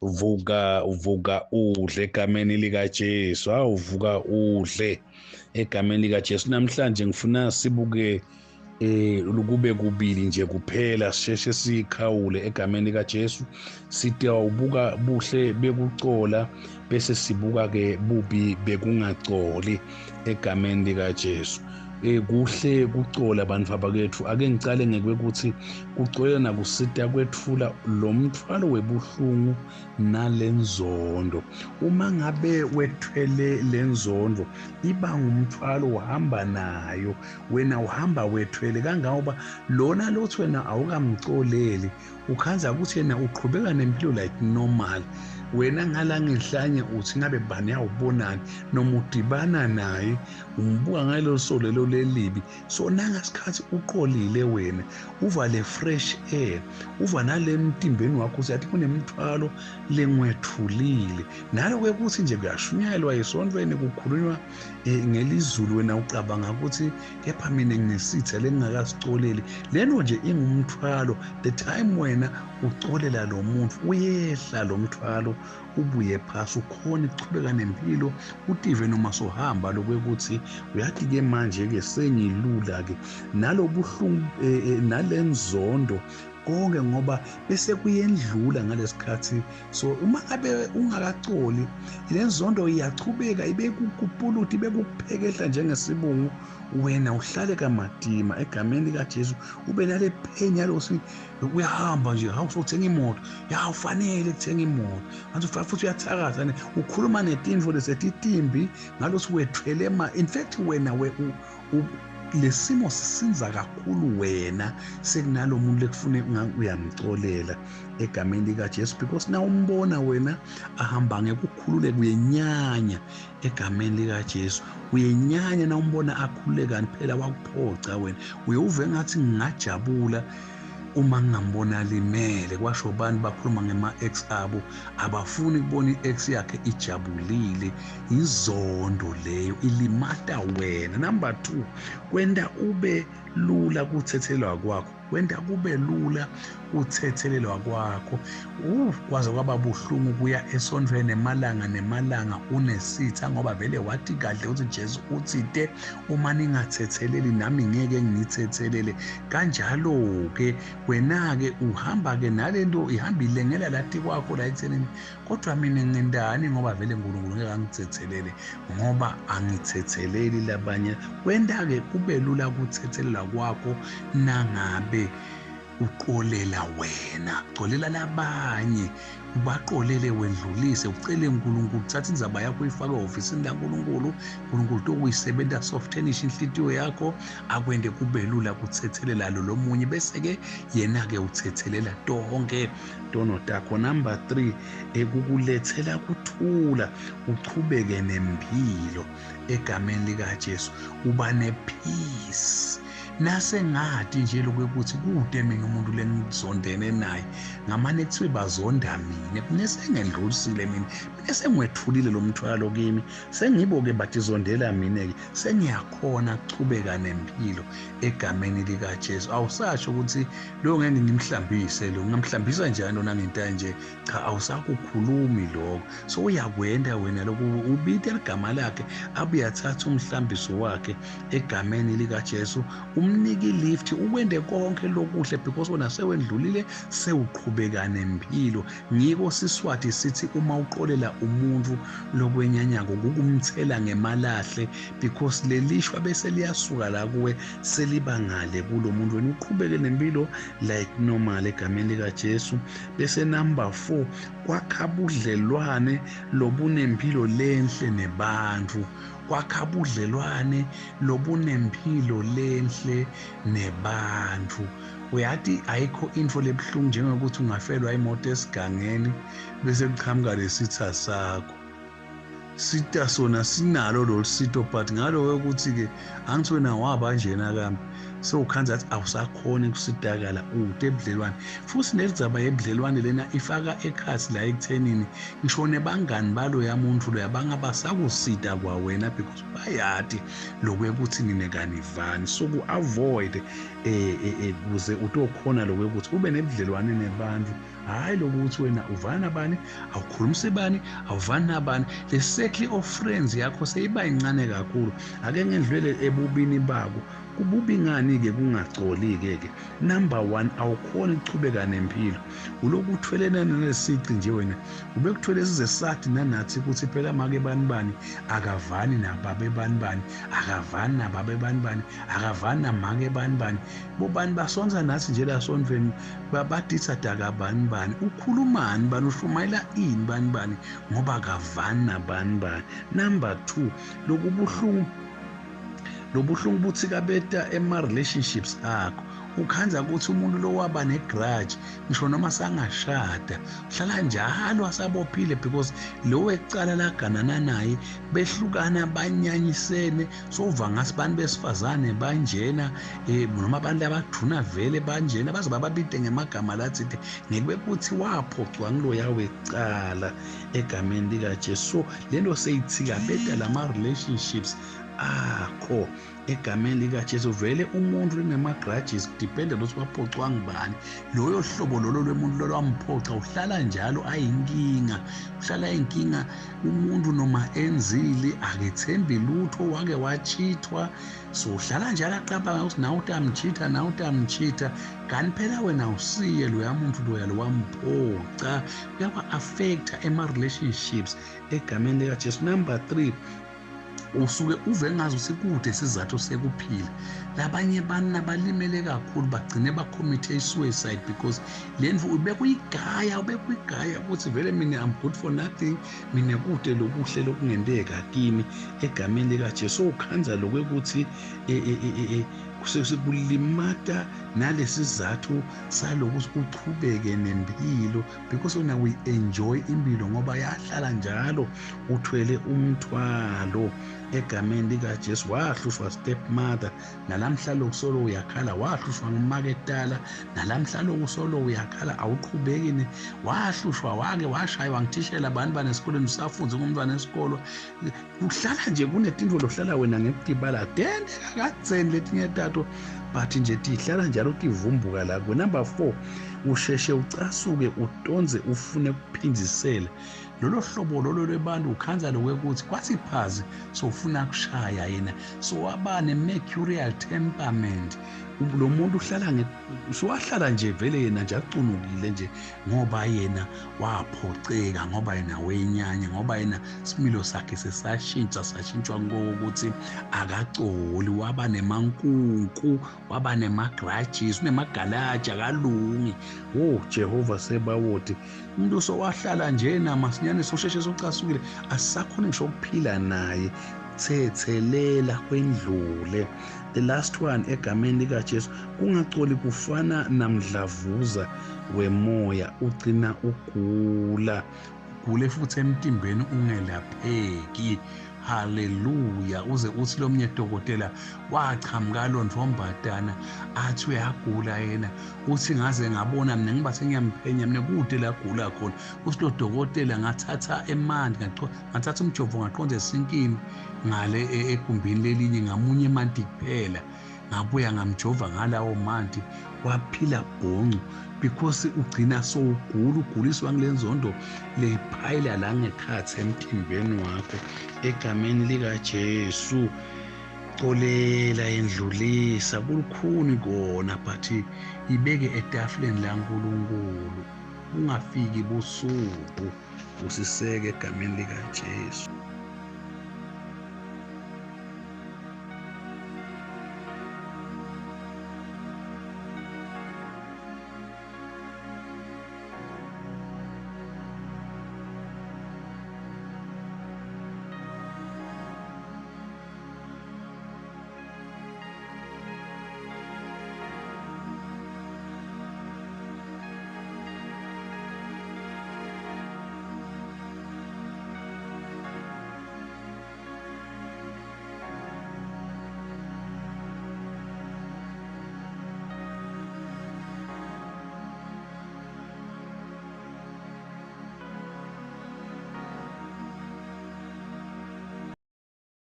Vuka, vuka udle egameni likaJesu. Awu, vuka udle egameni likaJesu. Namhlanje ngifuna sibuke kube kubili nje kuphela, sisheshe sikhawule egameni likaJesu. Sitawubuka buhle bekucola, bese sibuka ke bubi bekungacoli egameni likaJesu. Kuhle kucola bantfu abaketfu. Ake ngicale ngekwekuthi kucolela nakusita kwetfula lo mthwalo webuhlungu nalenzondo. Uma ngabe wethwele lenzondo, iba ngumthwalo uhamba nayo wena, uhamba wethwele kangangoba lona lothi wena awukamcoleli, ukhandza ukuthi yena uqhubeka nempilo like normal. Wena ngala ngenhlanye uthi ngabe bani yawubonani, noma udibana naye umbuka ngalelo so lelo lelibi. So nangasikhathi uqolile wena, uva le fresh air, uva nale mtimbeni wakho uthi kunemithwalo lengwethulile. Nalo-ke kuthi nje kuyashunyayelwa esontweni, kukhulunywa ngelizulu, wena ucabanga ukuthi kepha mina nginesitha lengingakasicoleli. Leno nje ingumthwalo. The time wena ucolela lo muntu, uyehla lo mthwalo, ubuye phasi, ukhona ukuchubeka nempilo, utive noma sohamba lokwekuthi uyathi-ke manje-ke sengilula-ke nalo buhlungu nalenzondo konke, ngoba bese kuyendlula ngalesikhathi. So uma ngabe ungakacoli, lenzondo iyachubeka ibe kukupuluti, ibe kukuphekehla njengesibungu, wena uhlale kamatima egameni likaJesu, ube nale pain yalosi. Uyahamba nje, hawu, sothenga imoto, ya, ufanele kuthenga imoto manje, futhi uyathakatha ne ukhuluma netinfo lesetitimbi ngalosi wethwele ma. In fact wena lesimo sisinza kakhulu wena sekunalo muntu lekufune uyamcolela egameni likaJesu, because na umbona wena ahamba ngekukhululeka, uyenyanya egameni likaJesu. Uyenyanya na umbona akhululekani, phela wakuphoca wena. Uye uve ngathi ngingajabula uma ngingambona limele. Kwasho abantu bakhuluma ngema-ex abo, abafuni kubona i-ex yakhe ijabulile. Inzondo leyo ilimata wena. Number 2, kwenta ube lula kuthethelwa kwakho, kwenta kube lula kuthethelelwa kwakho. Kwaze kwaba buhlungu kuya esontweni emalanga nemalanga unesitha, ngoba vele wathi kahle ukuthi Jesu uthi te uma ningathetheleli nami ngeke ngithethelele. Kanjalo-ke wena-ke uhamba-ke nalento ihamba ilengela lathi kwakho la ekuthenini, kodwa mina ngindani, ngoba vele uNkulunkulu ngeke angithethelele ngoba angithetheleli labanye. Kwenta-ke kube lula kuthethelela kwakho nangabe uqolela wena, colela labanye, ubaqolele, wendlulise, ucele uNkulunkulu, thatha indzaba yakho uyifake ehhovisini laNkulunkulu. uNkulunkulu tokuyisebenta softenish inhlitiyo yakho, akwente kube lula kuthethelela lo lomunye, bese-ke yena-ke uthethelela tonke tono takho. Number 3, ekukulethela kuthula, uchubeke nempilo egameni likaJesu, uba nepeace. Nasengati nje lokuthi kude mina umuntu lengizondene naye, ngamane kuthiwe bazonda mina, mina sengendlulisile, mina sengiwethulile lo mthwalo kimi, sengibo-ke batizondela mina-ke, sengiyakhona kuchubeka nempilo egameni likaJesu. Awusasho ukuthi lo ngeke ngimhlambise, lo ngingamhlambisa njani lona ngento nje? Cha, awusakukhulumi lokho. So uyakwenda wena lokhu, ubite ligama lakhe, abuye athathe umhlambiso wakhe egameni likaJesu, umnike ilift, ukwende konke lokuhle, because wena sewendlulile, sewuqhubeka nempilo. Ngiko Siswati sithi uma uqolela umuntu lokwenyanyako kukumthela ngemalahle, because lelishwa bese liyasuka la kuwe, seliba ngale kulo muntu, wena uqhubeke nempilo like normal egameni likaJesu. Bese number 4, kwakha budlelwane lobunempilo lenhle nebantu, kwakha budlelwane lobunempilo lenhle nebantu. Uyathi ayikho info lebuhlungu njengokuthi ungafelwa imoto esigangeni, bese kuqhamuka lesitha sakho. Sita sona sinalo lolu sito, but ngaloko ukuthi-ke angithi wena waba njena kambi. Sewukhandza athi awusakhoni kusitakala ute ebudlelwane. Futhi nelidzaba yebudlelwane lena ifaka ekhatsi la ekuthenini ngisho nebangani baloya muntu loya bangabasakusita kwawena because bayati lokwekuthi nine kanivani. So ku-avoid kuze utokhona lokwekuthi ube nebudlelwane nebantu, hhayi lokuthi wena uvana nabani, awukhulumisi bani, awuvani nabani. Le circle of friends yakho seyiba yincane kakhulu. Ake ngendlulele ebubini bako. Kububi ngani-ke kungacoli-ke ke? Number 1, awukhoni ukuchubeka nempilo. Uloku uthwelene nalesici nje wena, ubekuthwele size sathi nanathi ukuthi phela make bani bani akavani nababe bani bani, akavani nababe bani bani, akavani namake bani bani. Bobani basonsa nathi nje la sontweni baditha daka bani bani. Ukhulumani bani, ushumayela ini bani bani ngoba akavani nabani bani. Number 2, lokubuhlungu lobuhlungu buthi kabeta ema-relationships akho. Ukhandza ukuthi umuntu lo waba ne-grudge ngisho noma sangashada, uhlala njalo asabophile because lo wekucala laganana naye behlukana banyanyisene. Sowuva ngasi bantu besifazane banjena, noma abantu abaduna vele banjena, baze bababide ngemagama lathide ngekube kuthi waphocwa ngiloya wekucala egameni likaJesu. So lento seyithikabeta lama-relationships akho egameni likaJesu. Vele umuntu linama-grudges, kudepende ukuthi waphocwa ngubani. Loyo hlobo lolo lwemuntu lolo wamphoca uhlala njalo ayinkinga, uhlala ayinkinga. Umuntu noma enzile akethembi lutho, wake wachithwa, so uhlala njalo acabanga ukuthi nawe utamchitha, nawe utamchitha, kanti phela wena usiye loya muntu loya lowamphoca. Kuyawa-affecta ema-relationships egameni likaJesu. Number 3, usuke uve ngazi ukuthi kude isizathu sekuphila. Labanye bana balimele kakhulu bagcine ba-commit i-suicide because le ndlu ubekuyigaya, ubekuyigaya ukuthi vele mina I'm good for nothing, mina kude lokuhle lokungenteka kimi egameni likaJesu. Ukhandza lokwekuthi sekulimata nalesizathu salokuthi uchubeke nempilo because wena we enjoy impilo ngoba yahlala njalo uthwele umthwalo egameni likaJesu. Wahlushwa stepmother, nalamhla lokusolo uyakhala. Wahlushwa ngumaketala, nalamhla lokusolo uyakhala, awuqhubeki ne. Wahlushwa wake washaywa ngithishela abantu banesikolweni, usafunze ngumntwana esikolo. Kuhlala nje kunetinto lohlala wena ngekutibala dende kakadzeni letinye tato, but nje tihlala njalo tivumbuka la. Number 4, usheshe ucasuke utonze ufune kuphindzisela. Lolo hlobo lolo lwebantu ukhandza lokwekuthi kwathi phazi sofuna kushaya yena, so waba ne-mercurial temperament. Lo muntu uhlala sowahlala nje vele yena nje acunukile nje ngoba yena waphoceka, ngoba yena wenyanya, ngoba yena similo sakhe sesashintsha, sashintshwa ngokuthi akacoli, waba nemankunku, waba nema-grudges, unemagalaji, akalungi. Oh Jehova sebawoti, umuntu sowahlala nje namasinyane sosheshe socasukile, asisakhona ngisho ukuphila naye. Thethelela kwendlule. The last one egameni likaJesu, kungacoli kufana namdlavuza wemoya, ugcina ugula, ugule futhi emtimbeni ungelapheki. Haleluya. Uze uthi lomnye dokotela wachamuka lo ntombazana athi uyagula yena, uthi ngaze ngabona mina ngiba sengiyamphenya mina kude la gula khona. Uthi lo dokotela ngathatha emanti, ngathatha umjovo ngaqonda esinkini ngale egumbini lelinye, ngamunye emanti kuphela, ngabuya ngamjova ngalawo manti, waphila bhoncu. Because ugcina sowugula, uguliswa ngile nzondo lephayila la ngekhathi emtimbeni wakho egameni likaJesu. Colela, endlulisa, kulukhuni kona, but ibeke etafuleni laNkulunkulu, ungafiki busuku, usiseke egameni likaJesu.